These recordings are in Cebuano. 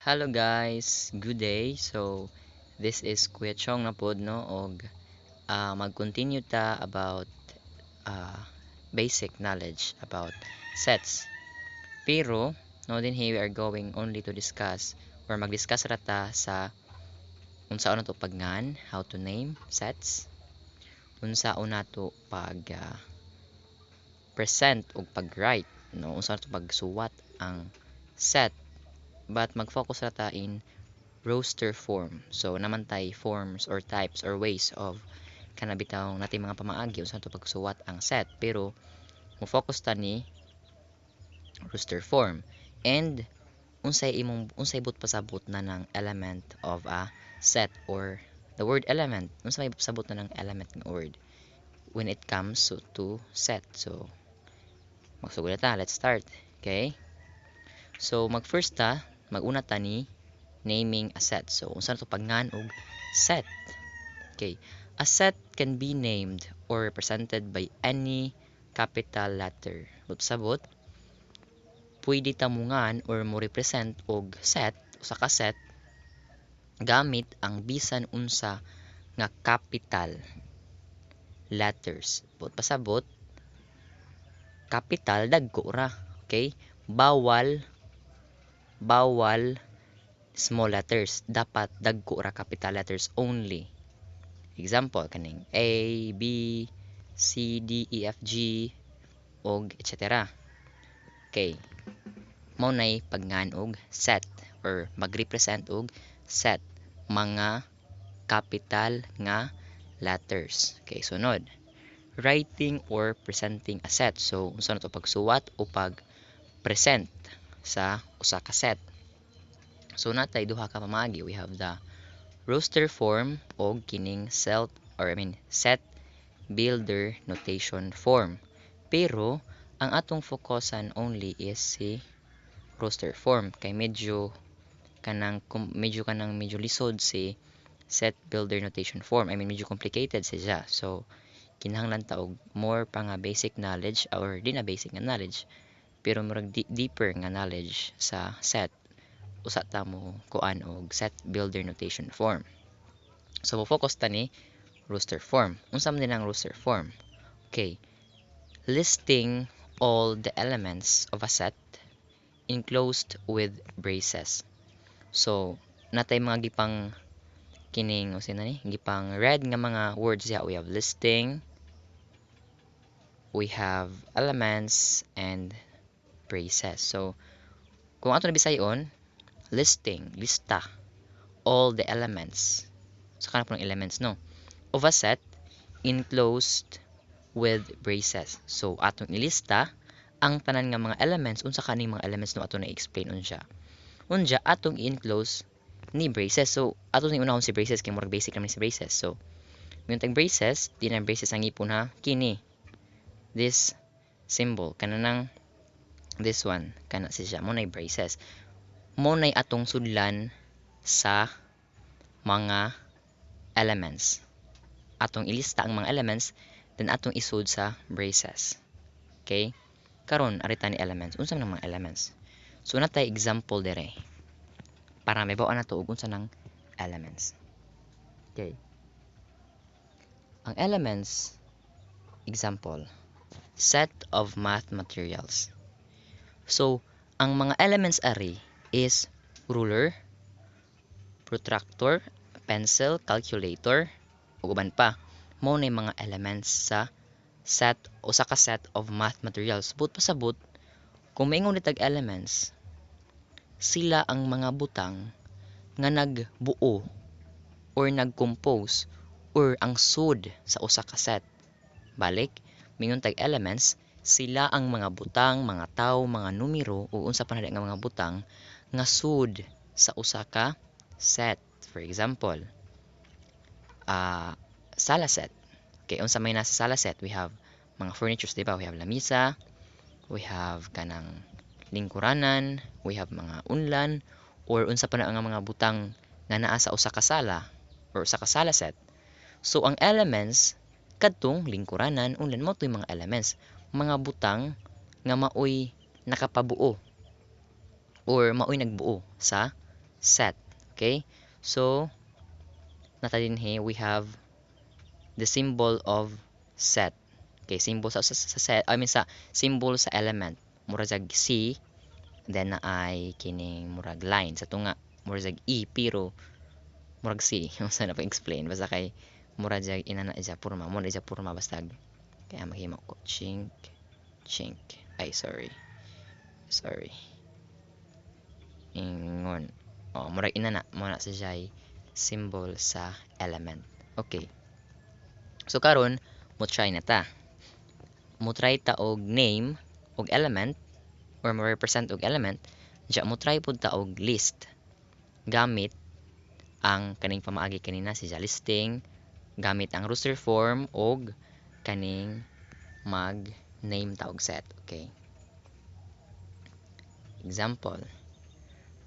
Hello guys, good day. So this is Kuya Chong na pod, no, og mag-continue ta about basic knowledge about sets. Pero no din here we are going only to discuss or mag-discuss ra ta sa unsaon nato pag-ngan, how to name sets, unsaon nato pag present ug pag-write, no, unsa nato pagsuwat ang set, but mag-focus ra ta in roster form. So naman tay forms or types or ways of kana bitaw natin mga pamaagi unsa nato pagsuwat ang set, pero mo focus ta ni roster form and unsay imong unsay buot pasabot na ng element of a set or the word element, unsa may pasabot na ng element nga word when it comes to set. So magsugod na ta, let's start. Okay, so mag first ta, mag-una ta ni naming a set. So unsa na to pag-ngan og set? Okay, a set can be named or represented by any capital letter. Buot sabot, pwede ta mungan or mo represent og set, usa ka set, gamit ang bisan unsa nga capital letters. Buot pasabot, capital dagko ra. Okay? Bawal small letters, dapat dagko ra, capital letters only. Example kaning A, B, C, D, E, F, G og etc. Okay. Mao nay pag-ngan og set or mag-represent og set, mga capital nga letters. Okay, sunod. Writing or presenting a set. So unsa na to pagsuwat o pag-present sa usa ka set? So natay duha ka pamaagi. We have the roster form og kining set or I mean set builder notation form. Pero ang atong focusan only is si roster form kay medyo kanang medyo lisod si set builder notation form. I mean, medyo complicated siya. So kinahanglan ta og more pa nga basic knowledge or di na basic nga knowledge, pero murag deeper nga knowledge sa set usa ta mo kuan og set builder notation form. So mo focus ta ni roster form. Unsa man din ang roster form? Okay. Listing all the elements of a set enclosed with braces. So natay mga gipang kining unsa na ni gipang red nga mga words diha. We have listing, we have elements and braces. So kung ato na bisayon, listing, lista all the elements sa kanang pong elements, no, of a set enclosed with braces. So atong ilista ang tanan nga mga elements. Unsa kaning mga elements, no, ato na explain unsa. Unja atong i-enclose ni braces. So ato ni unahon si braces kay murag basic naman si braces. So ingon tag braces, di na braces ang ngipon ha, kini this symbol kanang this one kana siya mo nay braces, mo nay atong sudlan sa mga elements. Atong ilista ang mga elements, then atong isud sa braces. Okay, karon ari ta ni elements. Unsa man ang mga elements? So natay example dire para mahibaw-an nato og unsa nang elements. Okay, ang elements, example, set of math materials. So ang mga elements ari is ruler, protractor, pencil, calculator ug uban pa. Mao na mga elements sa set, usa ka set of math materials. Buot pasabot, kung maingon tag elements, sila ang mga butang nga nagbuo or nag-compose or ang sud sa usa ka set. Balik, mingon tag elements, sila ang mga butang, mga tawo, mga numero ug unsa pa na nga mga butang nga sud sa usa ka set. For example, sala set. Okay, unsa may nasa sala set? We have mga furnitures, di ba? We have lamisa, we have kanang lingkuranan, we have mga unlan or unsa pa na nga mga butang nga naa sa usa ka sala or usa ka sala set. So ang elements kadtong lingkuranan, unlan, mao to'y mga elements, mga butang nga maoy nakapabuo or maoy nagbuo sa Set. Okay? So, naa ta dinhi, we have the symbol of set. Okay, symbol sa set, I mean, sa symbol sa element. Mura jag C, then naay kining murag line sa tunga. Mura jag E pero murag C. Unsa na pa-explain basta kay mura jag inana siya porma, mura siya porma basta kaya maghimo ko chink chink. Ay, sorry. Sorry. Ingon. Oh, murag inana mo na siya symbol sa element. Okay. So karon mo try na ta. Mo try ta og name og element or mo represent og element, diya mo try pud ta og list gamit ang kaning pamaagi kanina siya listing gamit ang roster form og kaning mag name ta og set. Okay. Example.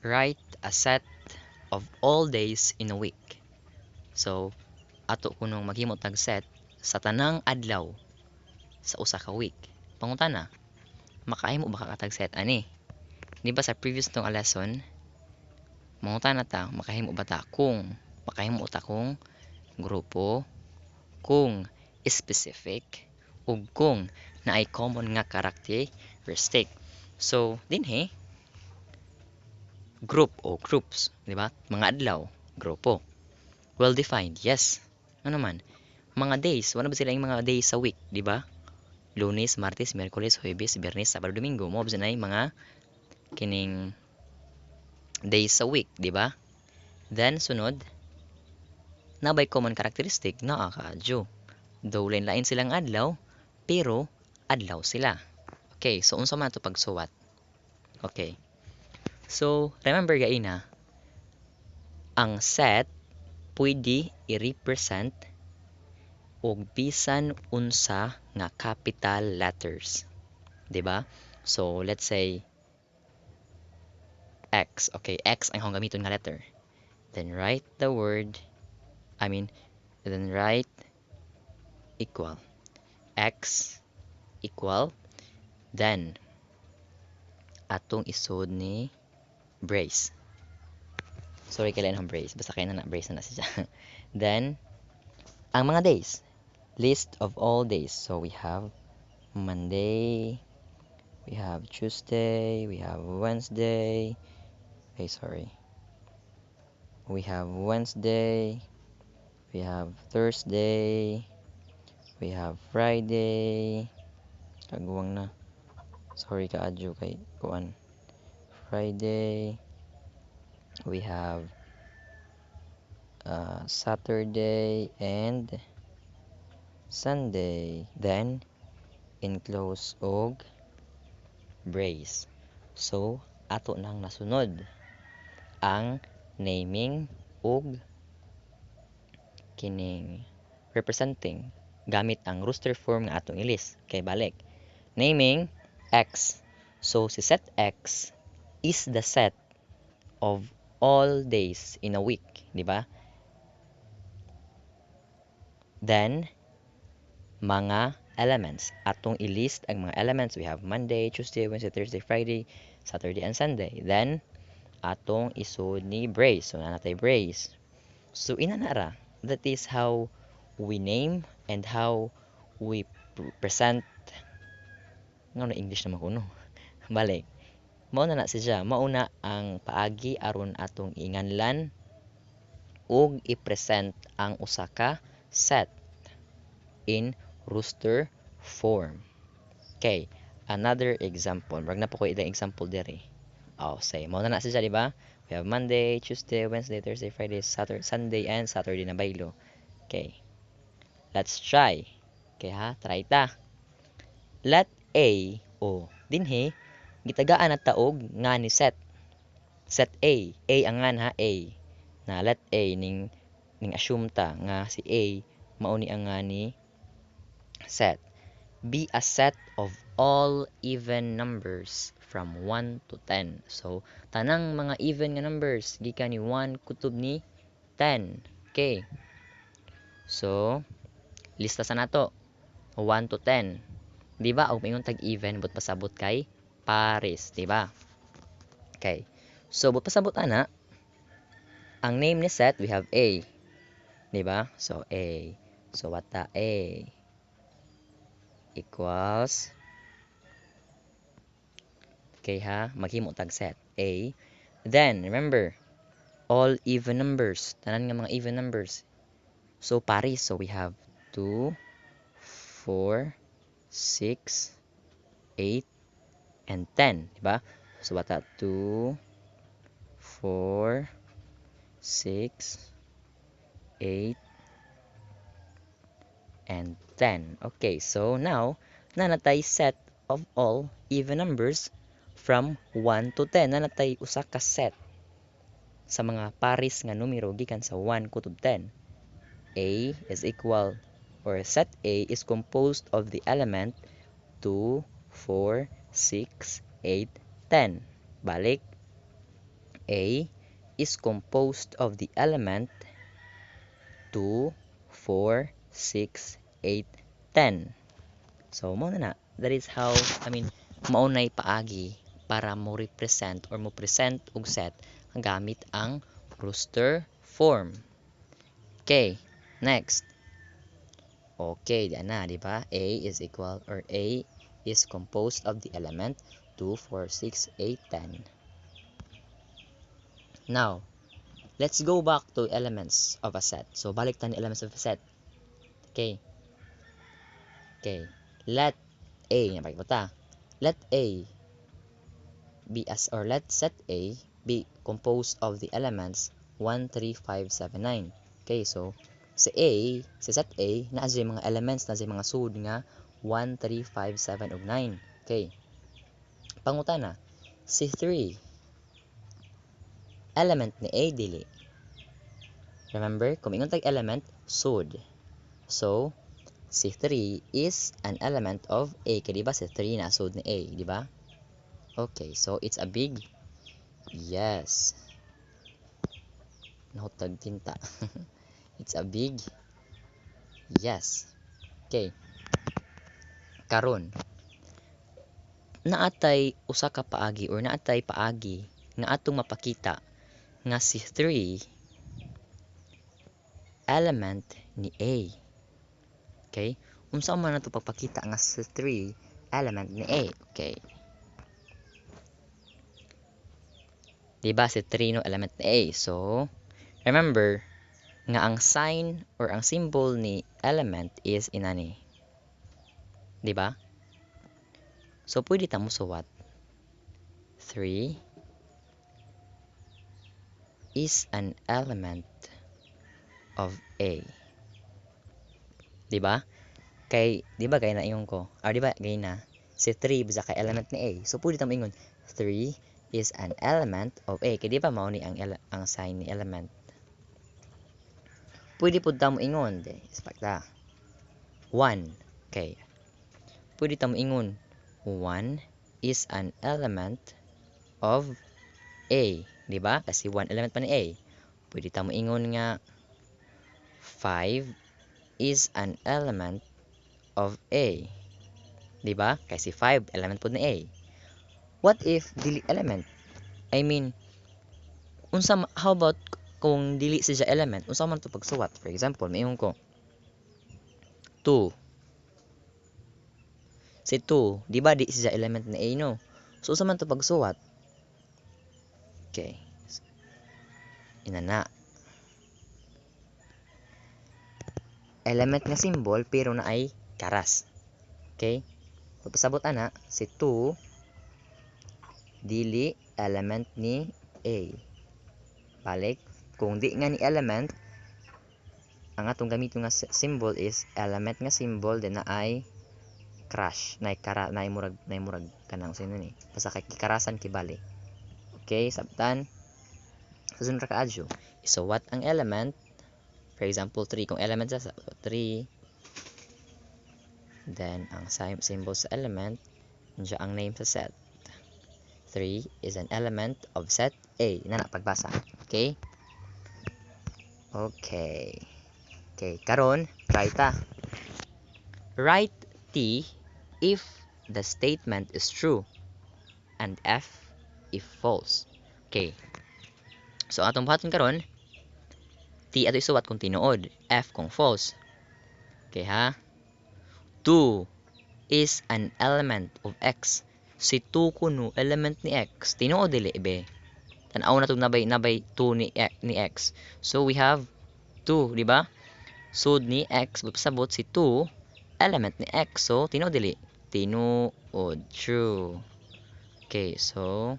Write a set of all days in a week. So, ato kunong maghimo tag set sa tanang adlaw sa usa ka week. Pangutana, makahimo ba ka tag set ani? Di ba sa previous tong lesson, mangutana ta, makahimo ba ta kung makahimo ta kung grupo, kung specific, ug kung naay common nga characteristic. So, dinhi group o groups, di ba? Mga adlaw, grupo. Well defined, yes. Ano man? Mga days, wala ba sila yung mga days sa week, di ba? Lunes, Martes, Miyerkules, Huwebes, Biyernes, Sabado, Domingo. Mo ba na mga kining days sa week, di ba? Then sunod, naa bay common characteristic? Naa kaadyo. Though lain-lain silang adlaw, pero adlaw sila. Okay, so unsa man ato pagsuwat? Okay. So, remember gaina, ang set pwede i-represent og bisan unsa nga capital letters. 'Di ba? So, let's say X. Okay, X ang akong gamiton nga letter. Then write the word, I mean, then write equal. X equal, then atong isod ni brace. Sorry, kailan ang brace. Basta kaya na na brace na na siya. Then, ang mga days. List of all days. So, we have Monday, we have Tuesday, we have Wednesday. Okay, sorry. We have Wednesday, we have Thursday, we have Friday. Kaguwang na. Sorry kaadyo kay kuan. Friday, we have Saturday and Sunday. Then enclose og brace. So ato nang nasunod ang naming og kining representing gamit ang roster form nga atong i-list. Kay balik. Naming X. So si set X is the set of all days in a week, di ba? Then mga elements. Atong i-list ang mga elements. We have Monday, Tuesday, Wednesday, Thursday, Friday, Saturday, and Sunday. Then atong isod ni brace. So naa natay brace. So inana ra. That is how we name and how we present. Ngano English naman ko, no? Balik. Mao na na siya. Mao na ang paagi aron atong inganlan ug i-present ang usa ka set in roster form. Okay, another example. Murag na po ko ilang example diri. Oh, say mao na na siya, di ba? We have Monday, Tuesday, Wednesday, Thursday, Friday, Saturday, Sunday, and Saturday na baylo. Okay. Let's try. Okay ha, try ta. Let A o dinhi gitagaan na taog nga ni set. Set A. A ang ngan ha, A. Na let A ning assume ta nga si A mao ni ang nga ni set. Be a set of all even numbers from 1 to 10. So, tanang mga even nga numbers gikan ni 1 kutob ni 10. Okay. So, lista sa nato 1 to 10. Di ba? Og maingon tag even, but pasabot kay pares, di ba? Okay. So, but pasabot ana, Ang name ni set, we have A. Di ba? So, A. So, what ta A equals, okay ha, maghimo tag set A. Then, remember, all even numbers. Tanan nga mga even numbers. So, pares. So, we have 2, 4, 6, 8, and 10. Diba? So, what ta 2, 4, 6, 8, and 10. Okay, so now, naa na tay set of all even numbers from 1 to 10. Naa na tay usa ka set sa mga pares nga numero gikan sa 1 kutob 10. A is equal, or set A is composed of the element 2, 4, 6, 8, 10. Balik, A is composed of the element 2, 4, 6, 8, 10. So, mao na na. That is how, I mean, mao nay paagi para mo represent or mo present og set gamit ang roster form. Okay, next. Okay, di na, di ba? A is equal, or A is composed of the element 2, 4, 6, 8, 10. Now, let's go back to elements of a set. So, balik ta ni elements of a set. Okay. Okay. Let A, balik ta. Let A be as, or let set A be composed of the elements 1, 3, 5, 7, 9. Okay, so si A, si set A, naa siya mga elements, naa siya mga sud nga 1, 3, 5, 7, ug 9. Okay. Pangutana, si 3, element ni A, dili. Remember, kung ingon tag element, sud. So, si 3 is an element of A. Kaya di ba si 3 na sud ni A, di ba? Okay, so it's a big yes. Nahutag tinta. It's a big yes. Okay. Karon, naatay usa ka paagi or naatay paagi nga atong mapakita nga si 3 element ni A. Okay? Unsa man nato pagpakita nga si 3 element ni A? Okay. Diba si 3 no element ni A? So, remember nga ang sign or ang symbol ni element is inani. Diba? So, pwede ta mosuwat 3 is an element of A. Diba? Kay, diba gay na ingon ko? Or diba gay na? Si 3 bisa kay element ni A. So, pwede ta moingon 3 is an element of A. Kay diba mao ni ang sign ni element? Pwede pud ta moingon, de, ta. 1. Okay. Pwede ta moingon 1 is an element of A, di ba? Kasi 1 element pa ni A. Pwede ta moingon nga 5 is an element of A. Di ba? Kasi 5 element pud ni A. What if dili element? I mean, unsa, how about kung dili siya element, unsa man to pagsuwat? For example, maingon ko 2. Si 2, di ba di siya element ni A, no? So unsa man to pagsuwat? Okay. Inana. Element nga symbol pero naay karas. Okay? Pagpasabot ana, si 2 dili element ni A. Balik, kung di nga ni element, ang atong gamiton nga symbol is element nga symbol then naay crash, naay kara, naay murag kanang sino ni. Basta kay kikarasan kibali. Okay, sabtan. Susunod ra kaadyo. Isuwat ang element. For example, 3. Kung element sa 3, then ang symbol sa element, nandiyan ang name sa set. 3 is an element of set A. Nana, pagbasa. Okay? Okay. Okay, karon, try ta. Write T if the statement is true and F if false. Okay. So, atong buhaton karon, T ato isuwat kung tinuod, F kung false. Okay ha? 2 is an element of X. Si 2 kuno element ni X. Tinuod dili be? Tan-aw na tug nabay 2 ni X. So we have 2, di ba? Sud ni X, pasabot si 2 element ni X. So tinuod dili? Tinuod, true. Okay, so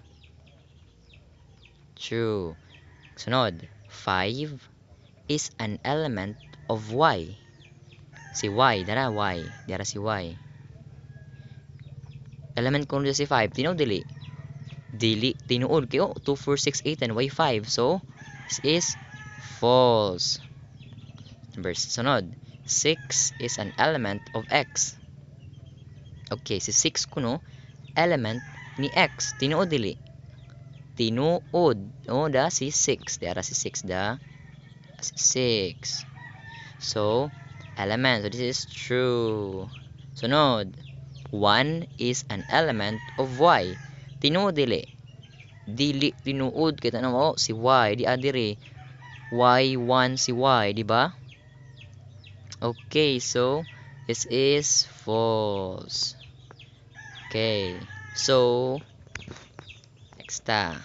true. Sunod, 5 is an element of Y. Si Y, dara Y, dara si Y. Element kuno si 5, tinuod dili? Dili tinuod kay 2, 4, 6, 8 and Y 5. So this is false. Number sunod, 6 is an element of X. Okay, si 6 kuno element ni X. Tinuod dili? Tinuod. O da si 6, dara si 6 da. 6. So element. So this is true. Sunod, 1 is an element of Y. Tinuod dili? Dili tinuod kay tan-aw oh, si Y di adiri. Y1 si Y, di ba? Okay, so this is false. Okay. So next ta.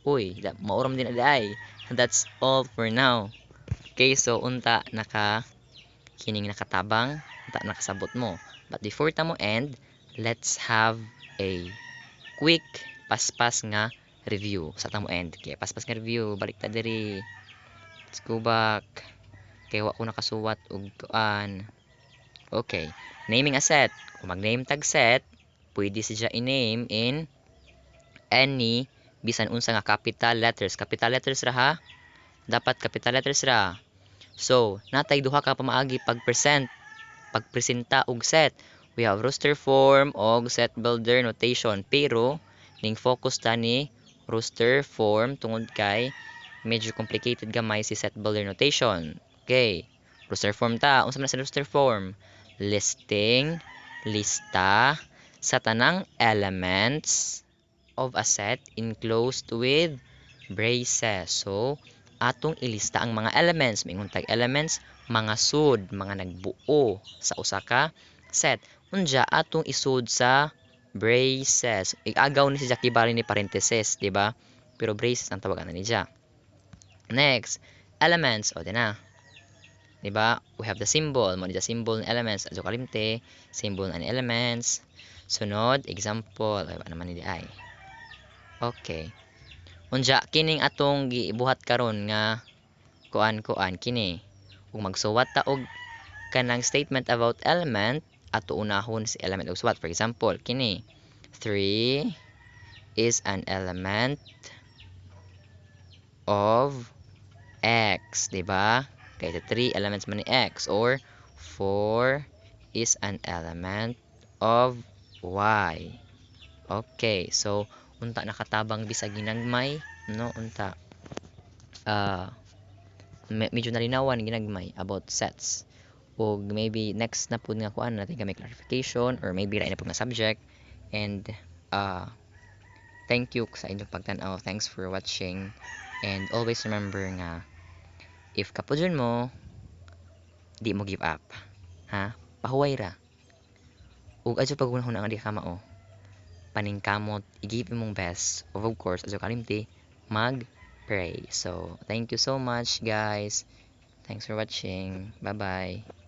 Uy, mauram din ay. That's all for now. Okay, so unta naka kining nakatabang, unta nakasabot mo. But before ta mo end, let's have a quick paspas nga review. Sa ta mo end. Okay, paspas nga review, balik ta diri. Let's go back. Kay wa ko nakasuwat og kuan. Okay, naming a set. Kung mag-name tag set, pwede siya i-name in any bisan unsa nga capital letters. Capital letters ra ha. Dapat capital letters ra. So, natay duha ka pamaagi pag-present, pagpresenta og set. We have roster form og set builder notation, pero ning focus ta ni roster form tungod kay medyo complicated gamay si set builder notation. Okay. Roster form ta. Unsa man sa roster form? Listing, lista sa tanang elements of a set enclosed with braces. So, atong ilista ang mga elements. Mingon tag elements, mga sud, mga nagbuo sa usa ka set. Unja atong isud sa braces. Igagaw ni si Jackie Barry ni parenthesis, di ba? Pero braces ang tawagan na niya. Next, elements. O, di na. Di ba? We have the symbol. Mo ni symbol ni elements. Adyo kalimte, symbol ni elements. Sunod, example. Ay, naman ni ay. Okay. Unja kining atong gibuhat karon nga kuan-kuan kini. Ug magsuwat ta og kanang statement about element, ato unahon si element og suwat. For example, kini 3 is an element of X, di ba? Kay 3 elements man ni X, or 4 is an element of Y. Okay, so unta nakatabang bisag ginagmay, no? Unta medyo nalinawan ginagmay about sets. Og maybe next na pud nga kuan natin kami clarification or maybe lain na pud nga subject. And thank you sa inyong pagtan-aw. Thanks for watching. And always remember nga if kapudyon mo, di mo give up. Ha? Pahuway ra. Ug adyo paghunahuna nga di ka mao. Paningkamot, i-give imong best. Of course, adyo kalimti, mag-pray. So, thank you so much, guys. Thanks for watching. Bye-bye.